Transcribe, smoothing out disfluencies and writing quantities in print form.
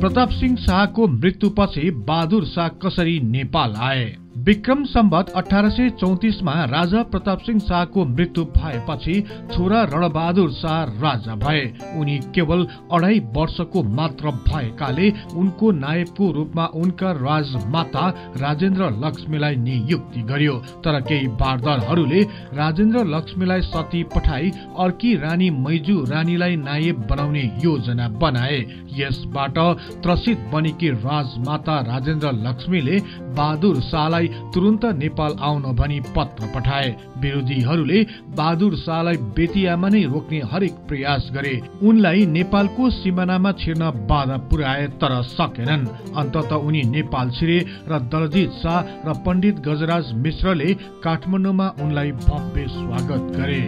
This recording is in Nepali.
प्रताप सिंह शाहको मृत्युपछि बहादुर शाह कसरी नेपाल आए? विक्रम सम्वत 1834 मा राजा प्रताप सिंह शाहको मृत्यु भएपछि छोरा रणबहादुर शाह राजा भए। उनी केवल 2.5 वर्षको मात्र भएकाले उनको नायबको रूपमा उनका राजमाता राजेन्द्र लक्ष्मीलाई नियुक्ति गर्यो। तर केही बारदरहरूले राजेन्द्र लक्ष्मीलाई सती पठाई अर्की रानी मैजू रानीलाई नायब बनाउने योजना बनाए। यसबाट त्रसित बनेकी राजमाता राजेन्द्र लक्ष्मीले बहादुर शाहलाई तुरुन्त नेपाल आउन भनी पत्र पठाए। विरोधीहरूले बहादुर शाहलाई बेतियामा नै रोक्ने हरेक प्रयास गरे। उनलाई नेपालको सिमानामा छिर्न बाधा पुर्याए तर सकेनन्। अन्ततः उनी नेपाल छिरे र दलजीत शाह र पण्डित गजराज मिश्रले काठमाडौँमा उनलाई भव्य स्वागत गरे।